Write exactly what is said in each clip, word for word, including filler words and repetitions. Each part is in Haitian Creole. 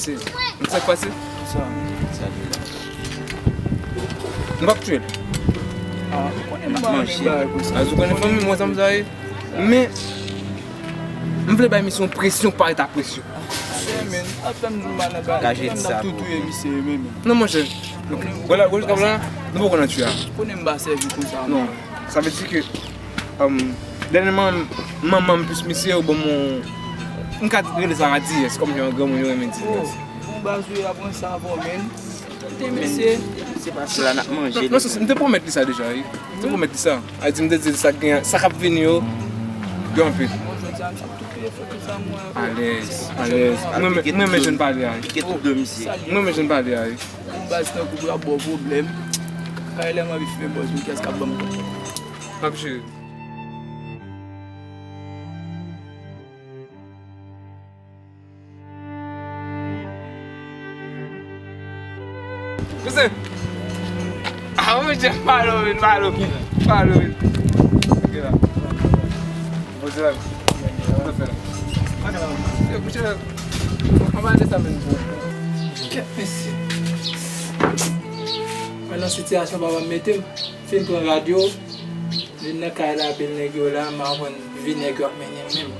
Sa k pase? Sa. Nou p ap tchwe l. Ah, ou konnen m pa renmen bagay konsa. As ou konnen fanmi mwen sa m sa ye. Men, m vle bay misye yon presyon parèt a presyon. Ap fè m di m pa nan bagay. Kache m t ap tou touye misye menm. Non, monchè. Vwala, jiska la, nou poko nan tchwe a. Konnen m pa sèvi konsa. Non. Sa vle di ke, um, dènyèman, manman m plis misye, yo ban m yon, m ka rele sa radiyès, kòm jan granmoun yo renmen di. Oh, bon baz ou ye, aprann sa avè w, men. Kite mesye. Se pa sila n ap manje. Non, non, se, m te pwomèt li sa deja, wi. M te pwomèt li sa. A di, m te di l sa k gen, sa k ap vini yo, gen anpil. Bon, jodi a, m ap tou touye frè tout sa mwen. Alèz, alèz. Mwen, mwen, mwen, jèn pale a, wi. Pike tout do misye. Mwen, mwen, jèn pale a, wi. Yon baz tankou pou l ap ba w pwoblèm. Kay lè m anvi fimen bòz mwen, kiyès k ap ban m kòb? M ap jere. Kouzen! Ah, monchè, pale w vin, pale w vin, pale w vin. Ok la. Poze la. Sa w fè la? Yo, monchè, anba de sa menm. Kèt mesye. Mwen nan sitiyasyon papa m mete m. Fin pran rad yo, vin nan kay la, apèl nèg yo la, m aprann vye nèg yo ap mennen menm.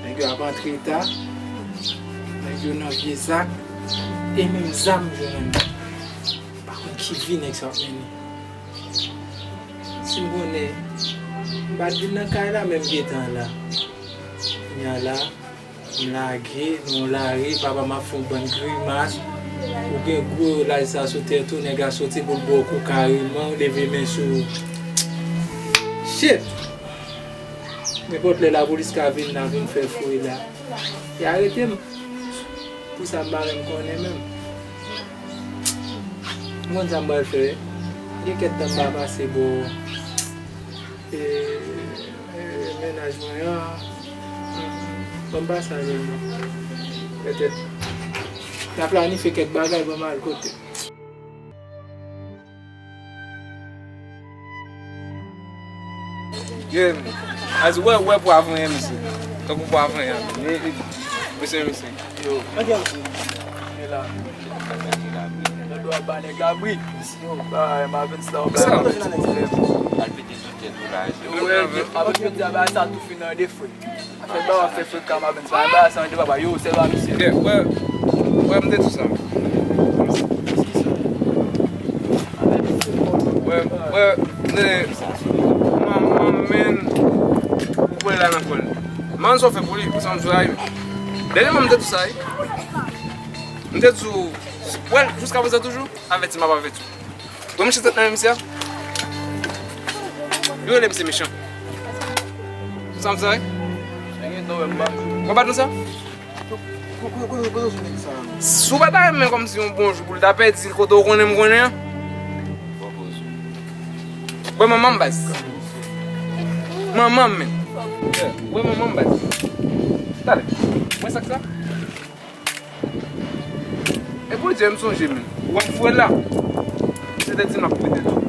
Nèg yo ap antre ta, nèg yo nan vye zak, e menm zam m jwenn nan men. M pa konn ki vi nèg sa ap mennen. Si m konnen, m pa t vin nan kay la, men m gentan la. Kounye a la, m lage nan yon lari, papa m ap fè yon bann grimas. Ou gen gwo laj sa sou tèt ou, nèg la soti pou l ba w kou kareman, ou leve men sou ou. Shit! Nenpòt lè lapolis ka vin la, vin fè fouy la. Y arete m. Pou sa m pa menm konnen menm. M konn sa m pral fè. Gen kèk tan m pa pase bò, e, e, mennaj mwen an. Ban m pase avè l non. Petèt. N a planifye kèk bagay, ban m al kote. Ye, as wè, wè pou avanyen misye. Tankou pou avanyen. Ye, ye, mesye, mesye. Yo. Ann gen misye. E la. Yo dwe ba nèg la bri. Yo, ba, Marvens la, ba. Sa. Al pete sou tèt ou la. Yo, wè, avèk jodi a, ba, sa tou fin nan de frè. Fè ba w ap fè frè ka Marvens, ba, ba, sa, de papa, yo, sèl pa misye. Yeah, wè, wè, m te di sa. Wè, wè, m te, manman, men, ou kwè la nan kò l. Man, sa w fè pou li, pou sa m di w la, wi. Dènyèman, m te di sa, wi. M te di w, wè, jiska prezan toujou, avèti m ap avèti w. Bon, mesye, tèt nan men misye a. Yo rele misye mechan. Sa m sa, wi? Ou pa t nan sa? Si w pa ta renmen kòmsi yon bon jou pou l ta pèdi kote w konnen m konnen an. Wè manman m baz. Manman m menm. Wè manman m baz. Talè. Wè sa k sa? E pou Dye, m sonje menm. Wè m fre la. Se te di m ap pete tou.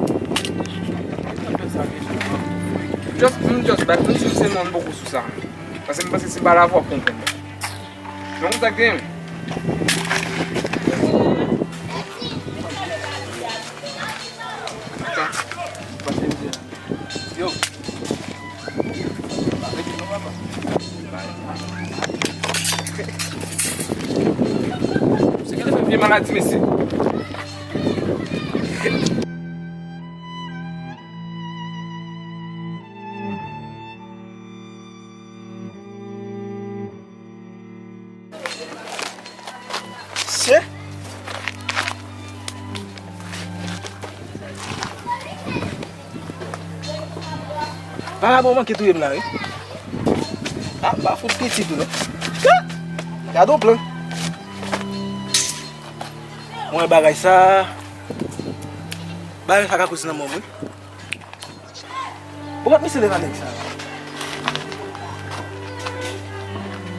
Just, m just bat, m si se moun poko sou sa. Paske m panse se pa la vwa w konprann. Men konn sa k genyen. Sa. Yo. Se gade fè vye maladi, mesye. Se. Parabon manke touye m la, wi. A, m pa fout piti tou, non. Gade yon plan. Mwen bagay sa. Bagay sa ka koz nan mwen, wi. Poukòt misye leve a nèg sa?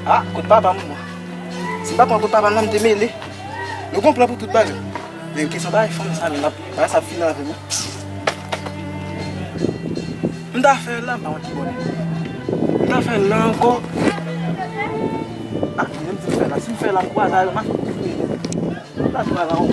A, kot papa m, mwen. Si m pa pran kot papa m nan, m te mele. Yo gon plan pou tout bagay. Men kesyon bagay fanm sa, men bagay sa ap fini avè m. M ta fè l la, m pa konn ki bò li. M ta fè l la ankò. Ah, men m di m fè la, si m fè la, m kwaze a yo, m ap touye nèt. M pa kwaze a yo.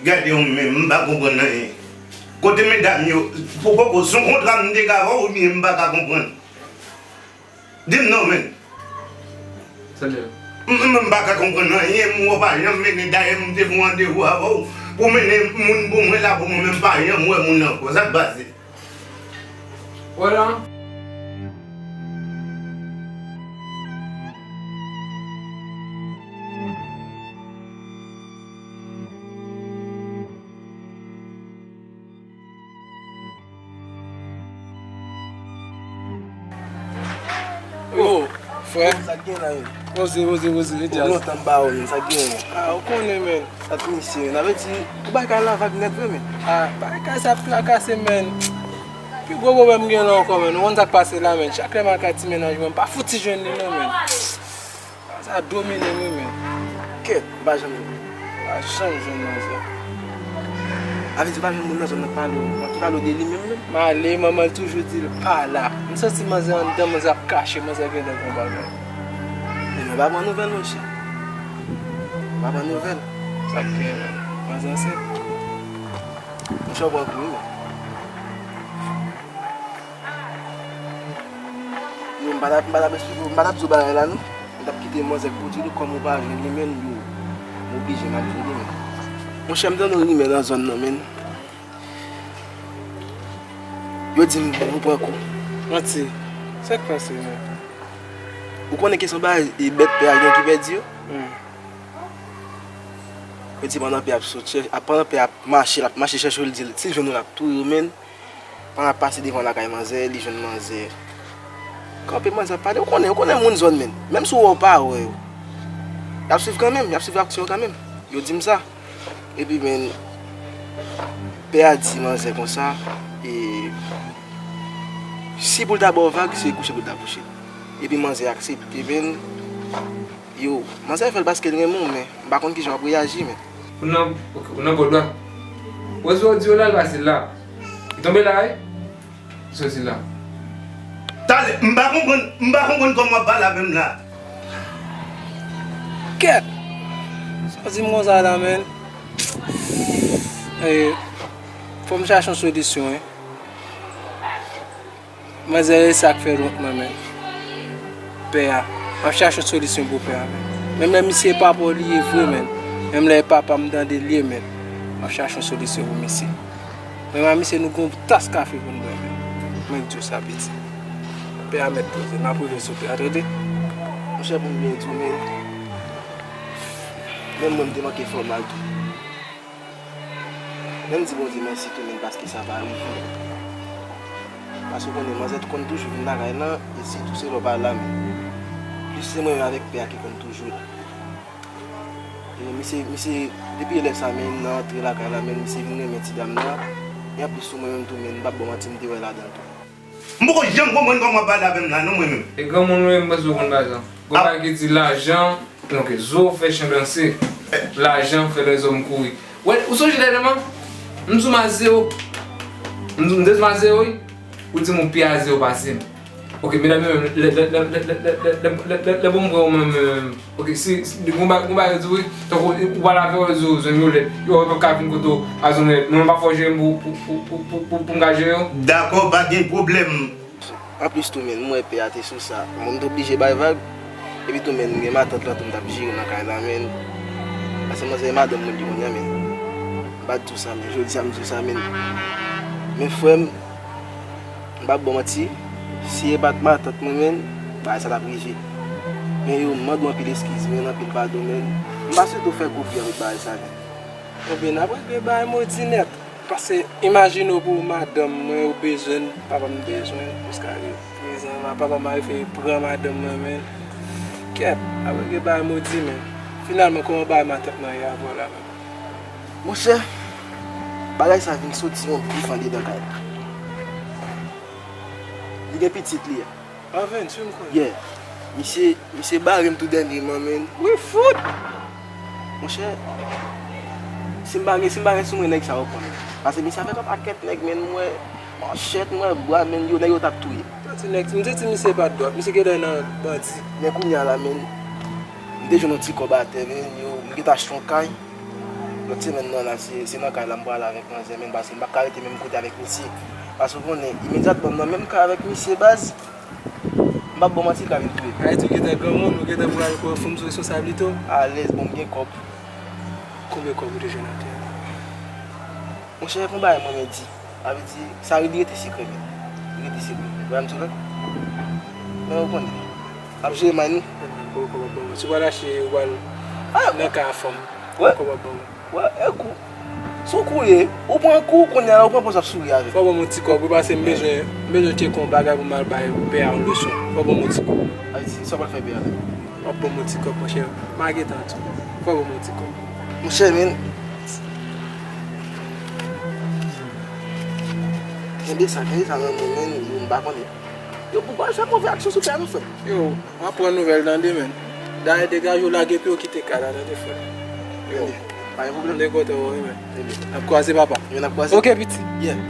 Gade yon menm, m pa konprann anyen. Kote medam yo, pou poko sou kontra m te ka avè w oubyen m pa ka konprann? Di m non, menn. M, m, m pa ka konprann anyen, m wè w pa janm mennen, dayè m te fè yon randevou avè w pou mennen moun pou mwen la, pou mwen menm pa janm wè moun nan ankò. Sa k pase? Wè la. Yo, frè. Sa k gen la, yo? Poze, poze, poze, e djaz. Lontan m pa wè w, men sa k gen? Ah, ou konnen, men. Sa t misye, men. Sa vle di, ou bay kay la vag nèt vre, men. Ah, bay kay sa ap trakase, men. Pi gwo pwoblèm m gen la ankò, men. Ou konn sa k pase la, men. Chak lè m al kay ti mennaj mwen, m pa fouti jwenn li, non, men. Sa domine m wi, men. Kèt, m pa janm jwenn. Pa janm jwenn manzè. Sa vle di w pa jwenn moun nan zòn nan ki pale w, ki pale w de li menm, menm? M ale, manman l toujou di l pa la. M santi manzè anndan, manzè ap kache, manzè genlè gon bagay. Men nou pa pran nouvèl, monchè. Nou pa pran nouvèl. Sa k gen, men? Manzè ansent? Monchè, w pran kou wi, men. Yo, m pa t ap, m pa t ap esplike w, m pa t ap di w bagay la, non. M t ap kite manzè pou di nou, kòm ou pa jwenn li, men yo, m oblije, m ap di w li, men. Monchè, m tande yon rimè nan zòn nan, men. Yo di m ou pran kou. Manti. Sa k pase, men? Ou konnen kesyon bagay, e, bèt pè a gen ki pèdi yo? Hmm. Yo di pandan pè ap sot, chè-, ap, pandan pè ap mache, l ap mache chèche yo, li di, si l jwenn yo, l ap touye yo, men. Pandan l ap pase devan lakay manzè, li jwenn manzè. Kanpe, manzè ap pale. Ou konnen, ou konnen moun zòn, men. Menm si w wè w pa wè yo. Y ap swiv kanmenm, y ap swiv aksyon yo kanmenm. Yo di m sa. Epi, men, pè a di manzè konsa, e, si pou l ta ba w vag, se kouche pou l ta kouche. Epi manzè aksepte, men, yo, manzè fè l paske l renmen w, men m pa konn kijan w ap reyaji, men. Ou nan, ok, ou nan bòdwa. Ou wè sa w di yo la, l pase la. Li tonbe la, wi. Li soti la. Talè, m pa konprann, m pa konprann kòman w ap pale avè m la. Kèt! Sa w di m konsa la, men. E, fò m chache yon solisyon, wi. Manzè, e sa k fè l wont mwen, men. Pè a. M ap chache yon solisyon pou pè a, men. Menm lè misye e papa w li ye vre, men. Menm lè e papa m tande l ye, men. M ap chache yon solisyon pou misye. Mwen ak misye nou gon tas kafe pou n bwè, men. Mwen k di w sa, piti. Pè a mèt poze, m ap rive sou pè a, tande? Monchè, pou m byen di w, men. Menm mwen, m te manke fè w mal tou. Men m di Bondye mèsi tou, men, paske sa pa rive. Paske w konnen, manzè konn toujou vin lakay lan, e sitou se lè w pa la, men. Plis se mwen menm avèk pè a ki konn toujou la. E misye, misye, depi lè sa, men, nan antre lakay la, men, misye vin renmen ti dam nan. E anplis, sou mwen menm tou, men, m p ap ba w manti, m te wè ladan l tou. M poko janm konprann kòman w ap pale avè m la, non, mwen menm. E granmoun ou ye, m panse ou konn bagay sa. Gon bagay ki di lajan, donk, zo fè chen danse. Lajan fè lèzòm kouri. Wè, ou sonje dènyèman? M sou ma zewo. M, m te sou ma zewo, wi. Ou di m ou pi a zewo pase m. Ok, medam yo menm, lè, lè, lè pou m pran ou menm, menm, ok, si, si, gon ba-, gon bagay yo di wi, tankou, ou pale avè yo, yo di w, zòn yo lèd, yo, yo ka vin kote w, a zòn lèd, mwen menm pa fò jere m pou, pou, pou m ka jere yo. Dakò, pa gen pwoblèm. Anplis tou, menn, m wè pè a te sou sa, mwen m t oblije bay vag, epi tou, menn, m gen matant lan tou, m t ap jere nan kay la, menn, paske manzè e madanm mwen li kounye a, menn, m pa t di w sa, men jodi a m di w sa, menn, men frè m, M p ap ba w manti, si e pa t matant mwen, menn, bagay sa t ap rive. Men yo, m mande w anpil eskiz, menn, anpil padon, menn. M pa swete w fè kopi avèk bagay sa, menn. Ebyen, n ap regle bagay modi nèt. Paske imajine w pou madanm mwen, ou bezwen l, papa m bezwen l, jiska prezan la, papa m a eseye pran madanm mwen, menn. Kèt, n ap regle bagay modi, menn. Finalman, kòman bagay matant mwen ye avè w la, menn? Monchè, bagay sa vin soti yon bif andedan kay la. Li Gen pitit li a. Avens, wi, m konnen. Yeah. Misye, misye bare m tou dènyèman, men. Wi, fout! Monchè, si m pa gen, si m pa gen sou mwen, nèg sa yo pran m. Paske misye avèk yon pakèt nèg, men, m wè manchèt, m wè bra, men, yo, nèg yo t ap touye. Sa ti nèg, m te di misye pa dwòt, misye genlè nan bandi. Men kounye a la, men, m te jwenn yon ti kòb atè, men, yo, m gentan achte yon kay. Lòt semèn nan la, se, se nan kay la m prale avèk manzè, men, paske m p ap ka rete menm kote avèk misye. Paske w konnen, imedyatman m nan menm kay avèk misye, baz, m p ap ba w manti, l ka vin touye m. Ayiti, ou gentan granmoun, ou gentan pral pran fanm sou responsablite w. Alèz, bon, m gen kòb. Konbyen kòb ou te jwenn atè a? Monchè, fè yon bagay mwen, men di. Sa vle di, sa rete, rete sekrè, men. Rete sekrè. Ou wè m di w la? Men ou konnen. Ap jere may nou. Poko kòb ap ban mwen. Si w pral achte, ou pral nan kay a fanm. Poko kòb ap ban mwen. Wè, e kou. Si w kou ye, ou pran kou, kounye a la, ou pran pòz ap souri avè m. Fò w ban mwen ti kòb, wi, paske m bezwen, m bezwen tcheke yon bagay pou m al bay pè a yon leson. Fò w ban mwen ti kòb. Ayiti, sa w pral fè pè a la? W ap ban mwen ti kòb, monchè. M a gentan tou. Fò w ban mwen ti kòb. Monchè, men. Gen de sa, gen de sa nan men, men, m pa konnen. Yo pou ba fè move aksyon sou tè nou, frè m. Yo, w ap pran nouvèl tande, men. Dayè, degaje w, lage pye w, kite kay la, tande, frè m. Yo. Tande, pa gen pwoblèm. M te kontan wè w, wi, men. Tande. N ap kwaze, papa. Yo, n ap kwaze. Oke, piti. Yeah.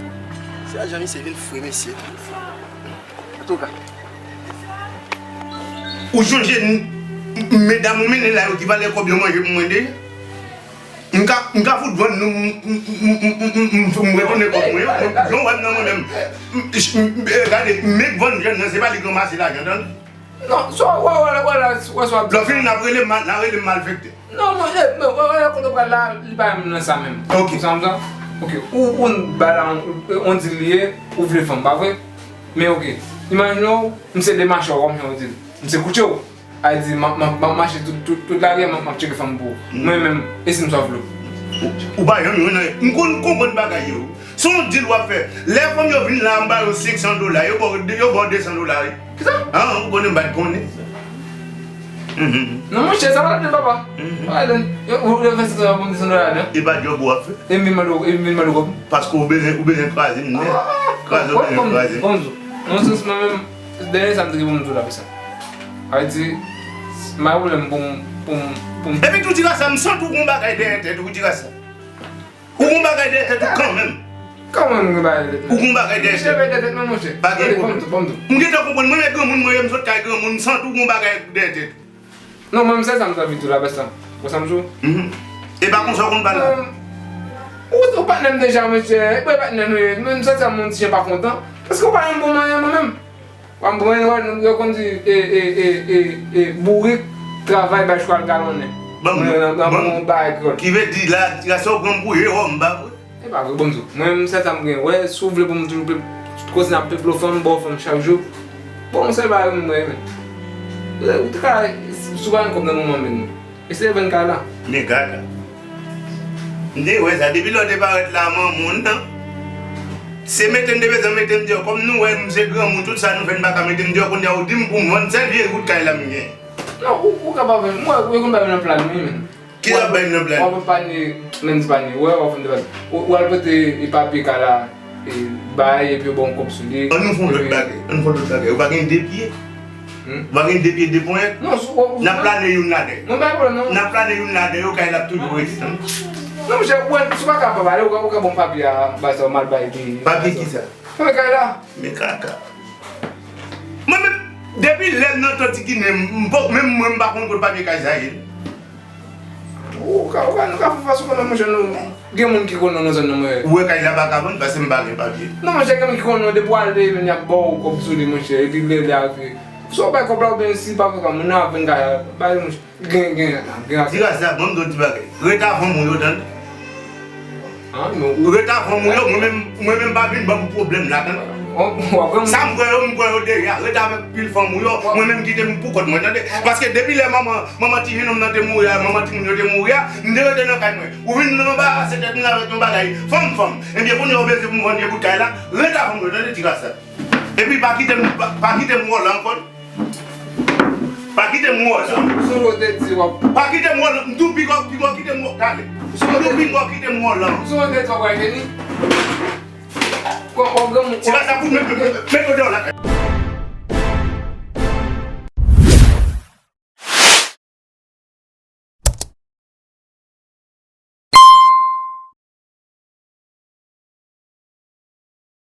Se ajan misye vin fre, mesye. Antouka. Ou chonje n-, m-, m-, medam ou mennen la yo ki valè kòb yo manje pou mwen de? M ka, m ka fout vann nou, m, m retounen kòb mwen. Jan w wè m nan mwen menm. M, m, m, gade, m mèt vann jèn nan, se pa li k ranmase lajan, tande. Non, sa w wè, wè, wè, wè, wè, sa w ap di. Lè w fini, n ap rele m mal, n a rele m malfektè. Non, mwen, e, men, wè, wè, kote w pral la, li pa menm nan sa menm. Ok. Ou sa m sa? Ok. Ou, ou ba la, on, on di li ye, ou vle fanm, pa vre? Men ok. Imajine w, m se demachè w, kòm jan w di l. M se koutje w. A di, m ap, m ap, m ap mache tout, tout, tout lari a, m ap, m ap tcheke fanm pou ou. Mwen menm, e si m sòf lo? Ou, ou pa janm jwenn anyen. M konn konprann bagay yo. Se yon deal w ap fè. Lè fanm yo vin la, m ba yo senk san dola, yo ba w, yo ba w de san dola, wi. Kisa? An, ou konnen m pa t konnen. Mhm. Non, monchè, sa pa ladan, papa. Mhm. Pa ladan. Yo, ou, yo fè senk san dola pou m de san dola ladan. E pa djòb ou ap fè? E m vin mande w, e m vin mande w kòb. Paske ou bezwen, ou bezwen kraze m nèt. Kraze, ou bezwen kraze m. Bon, bon, nan sans mwen menm, dènye sa m te gen pou m di w la, sa. Sa vle di, m pa gen pwoblèm pou m, pou m, pou m. Epi tou, Tirasa, m santi w gon bagay dèyè tèt ou, Tirasa. Ou gon bagay dèyè tèt ou kanmenm. Kòman m gen bagay dèyè tèt mwen? Ou gon bagay dèyè tèt. Dèyè tèt mwen, monchè. Pa gen pwoblèm. Ban m tou, ban m tou. M gentan konprann, mwen menm granmoun mwen ye, m sot kay granmoun, m santi w gon bagay dèyè tèt. Non, mwen, m sèl sa m t anvi di w la, bèstan. Bon, sa m di w? Mhm. E pa konsa w konn pale la? Ou, ou patnè m deja, mesye. E pa patnè nou ye. Men m santi m yon ti jan pa kontan. Paske ou pa yon bon manyen, mwen menm. Ou pa yon bon manyen, yo konn di, e, e, e, e, e, bourik travay bay chwal galonnen. Ban m, nan, nan, nan yon bagay kreyòl. Ki vle di la, la sa w pran m pou Jewòm, pa vre? E pa vre, bon, m di w. Mwen, m sèl sa m gen. Wè, si w vle pou m toujou pe-, koze n ap peple w fanm, ba w fanm chak jou. Bon, m sèl bagay m renmen. Ou te ka, si w pa gen kòb nan moman menm. Eseye vann kay la. Men kaka. M te wè sa. Depi lè w te parèt la, manman w nan. Se mete m te bezwen mete m deyò. Kòm nou wè m se granmoun, tout sa nou fè, n pa ka mete m deyò. Kounye a, ou di m pou m vann sèl vye bout kay la m gen. Non, ou, ou ka pa vann. M wè, ou konn pa vin nan plan nou, wi, men. Ki sa bay nan plan? W ap epanye, menm epanye, wè, w ap fè epanye. Ou, ou al pote, e, papye kay la, e, bay, epi yo ba w kòb sou li. Ann nou fè yon lòt bagay, ann nou fè yon lòt bagay. Ou pa gen de pye? Hmm? Ou pa gen de pye, de ponyèt? Non, sou, w ap, n ap plane youn ladan yo. Non, pa gen pwoblèm, non. N ap plane youn ladan yo, kay la ap toujou rete. Non, monchè, ou wè, si w pa ka pa pale, ou ka, ou ka ba m papye a, bay sa, m al bay li. Papye ki sa? Papye kay la. Men kaka. Mwen menm, depi lè m nan Tanti Ginen, m, m pa, menm mwen m pa konn kot papye kay sa ye. Ou ka, ou ka, nou ka fè fas ou konnen, monchè, nou gen moun ki konnen w nan zòn nan, monchè. Ou wè kay la pa ka vann paske m pa gen papye. Non, monchè, gen moun ki konnen w, depi w ale, men y ap ba w kòb sou li, monchè, epi lè, lè a rive. Swa w bay kòb la oubyen si pa vre, moun nan ap vann kay la, bay li, monchè. Gen, gen, gen. Ti ras la, ban m di w ti bagay. Ret a fanm ou yo, tande. Ret a fanm ou yo, mwen menm, mwen menm pa vin ban m pwoblèm la, tande. Sa m kwè yo, m kwè yo deja. Ret avèk pil fanm ou yo, mwen menm kite m pou kont mwen, tande. Paske depi lè manman, manman ti jenòm nan te mouri a, manman timoun yo te mouri a, m te rete nan kay mwen. Ou vin anbarase tèt mwen avèk yon bagay fanm, fanm. Ebyen, kounye a ou bezwen pou m vann vye bout kay la, ret a fanm ou yo, tande, ti ras la. Epi pa kite m, pa, pa kite m wòl ankò. Pa kite m wè w sa. Sou, sou ou te di w ap. Pa kite m wè w la. M tou pi gwo, pi gwo kite m wè w. Gade. M tou pi gwo kite m wè w la. Sou ou te di w ap wè Kenny. Kon, w ap granmoun. Se pa sa pou mete, mete w deyò lakay.